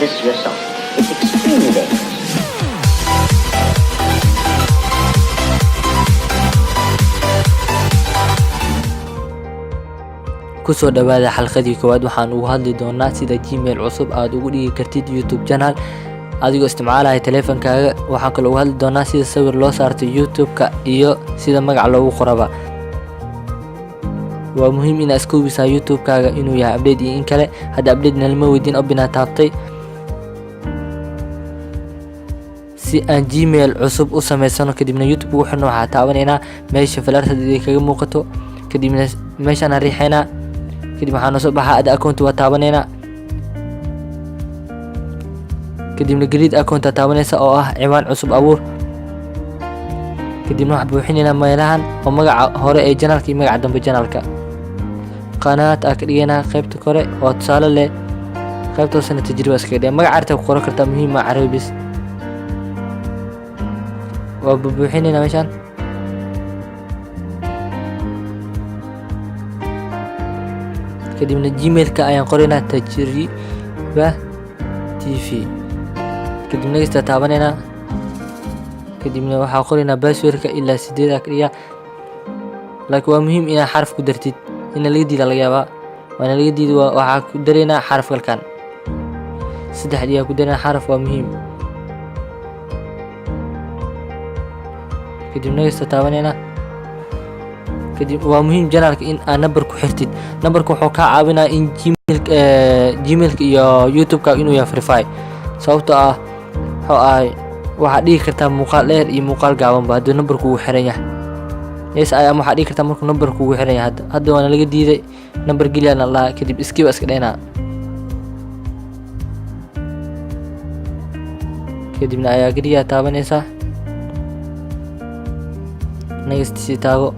this yourself. It's extremely dangerous. Kusoo dhawaada xalqadii koowaad. Waxaan ugu hadli doonaa sida Gmail cusub aad ugu dhigi kartid YouTube channel adigoo isticmaalaya taleefankaaga. Waxaan kaloo ugu hadli doonaa sida sawir loo saarto YouTube-ka iyo sida magac loogu qoraba. Waa muhiim inaad iska hubisaa YouTube-kaaga inuu yahay update iyo in kale. Hadda update nalama weydiin, open aa taabtay. Si aan Gmail cusub u sameysano, kadibna YouTube ugu xirno, waxaa taabanaynaa meesha falaarta kaga muuqato, kadibna meeshaan aan riixaynaa, kadib waxaa noo soo baxaa add account, waa taabanaynaa. Kadibna create account aa taabanaysa, oo ah ciwaan cusub abuur. Kadibna waxaa buuxinaynaa meelahan oo magaca hore ee channelka iyo magaca dambe channelka. Qanaad aa ka dhigaynaa qaybta kore, waa tusaale leh. Qaybta hoosena tajriba iskaga dhiga. Magaca arta ku qoran kartaa, muhiim ma carabi bis. Waa buuxinaynaa meeshaan. Kadibna Gmailka ayaan qoraynaa, Tajriba TV. Kadib next taabanaynaa. Kadibna waxaa qoraynaa passwordka, ilaa 8 aa ka dhigaa, laakiin waa muhiim inaad xaraf ku dartid. Ina laga diida laga yaabaa, waana laga diida. Waxaa ku daraynaa xaraf kalkan, saddex dhigaa ku daraynaa xaraf, waa muhiim. Kadib next taabanaynaa. Kadib waa muhiim channelka in aad number ku xirtid. Numberka wuxuu kaa caawinaya in Gmailka iyo YouTube-ka inuu yahay verify, sababtoo ah wuxuu ahay waxaad dhigi kartaa muuqaal dheer iyo muuqaal gaabanba hadduu numberku ugu xiran yahay. Yes, I am. Waxaad dhigi kartaa markuu numberku ugu xiran yahay. Hadda waana laga diiday, number geliyana lahaa. Kadib skip iska dheynaa. Kadibna ayaa geliyaa taabanaysaa, next sii taabo.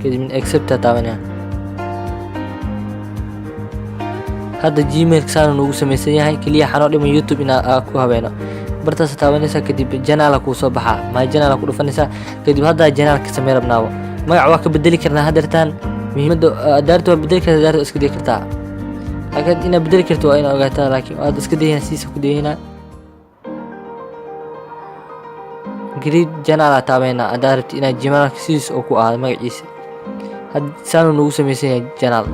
Kadibna accept aa taabanaya. Hadda Gmailka saanu noogu samaysan yahay, keliya waxaa noo dhiman YouTube inaa aa ku habeeno. Bartaas taabanaysaa, kadib channel kuu soo baxaa, my channel ku dhufanaysaa. Kadib haddaa channelka samey rabnaabo, magac waa ka bedeli karnaa hadeertaan. Muhiimadda daarta waa bedeli kartaa, daarta waa iska dayi kartaa, laakiin inaad bedeli karto waa inaad ogaataa. Laakiin waad iska dayina, siisa ku dayina. Create channel aa taabanayna haddaa rabtid inaad Gmailka sidiis oo ku ahaado magaciisa. Had saanu noogu samaysan yahay channel.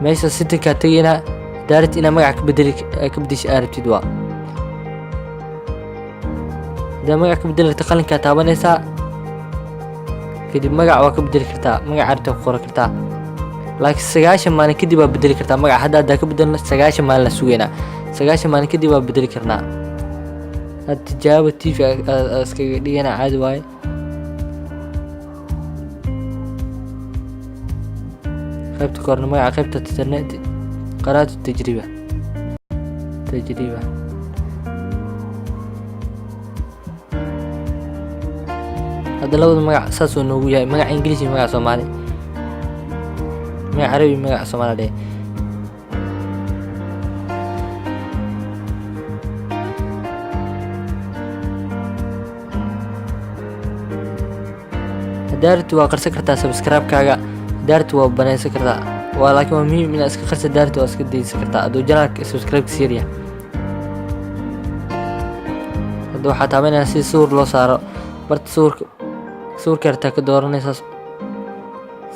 Meesha settingkaa tegaynaa. Haddaa rabtid inaad magaca ka bedesha aa rabtid, waa haddaa magaca ka bedeli karta, qalinkaa taabanaysaa. Kadib magac waa ka bedeli kartaa, magaca rabtaa ku qoran kartaa, laakiin 90 maalin kadib waa bedeli kartaa magaca. Hadda haddaa ka bedelno, 90 maalin la sugaynaa, 90 maalin kadib waa bedeli karnaa. Had Tijaabo TV iskaga dhigana, caadi waaye. Qaybta korna magaca, qaybta internet qaraatu tajriba, tajriba. Hadda labada magac saasuu noogu yahay, magaca Ingiliis iyo magaca Soomaali, magaca Carabi iyo magaca Soomaali dheh. Haddaa rabtid waa qarsan kartaa subscribe-kaaga, haddaa rabtid waa banaysan kartaa, waa laakiin waa muhiim inaad iska qarsa. Daarti waa iska daysan kartaa hadduu channelka subscribe yaryahay. Hadda waxaa taabanaysaa si sawir loo saaro. Barta sawirka, sawirka rabtaa ka dooranaysaa.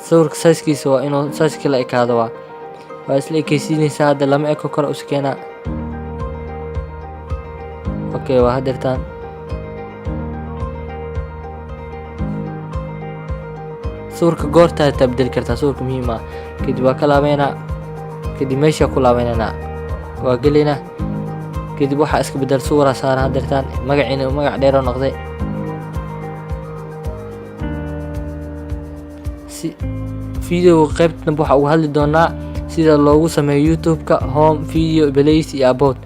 Sawirka sizekiisa waa inuu sizeka la ekaado, waa isla ekeysiinaysaa. Hadda lama eko, kor usi keenaa. Okay, waa hadeertaan. Sawirka goortaa taa bedeli kartaa, sawirka muhiim ah. Kadib waa ka laabeynaa, kadib meeshaa ku laabeynanaa, waa gelaynaa. Kadib waxaa iska bedel, sawiraa saaran hadeertaan, magaciina magac dheeroo noqday. Si videoga qaybta dambe waxaa uga hadli doonaa sida loogu sameeyo YouTube-ka home, video, playlist iyo about.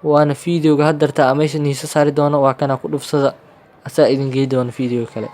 Waana videoga hadarta meesha niiso saari doono, waa kana, ku dhufsada, asaa idin gey doono video kale.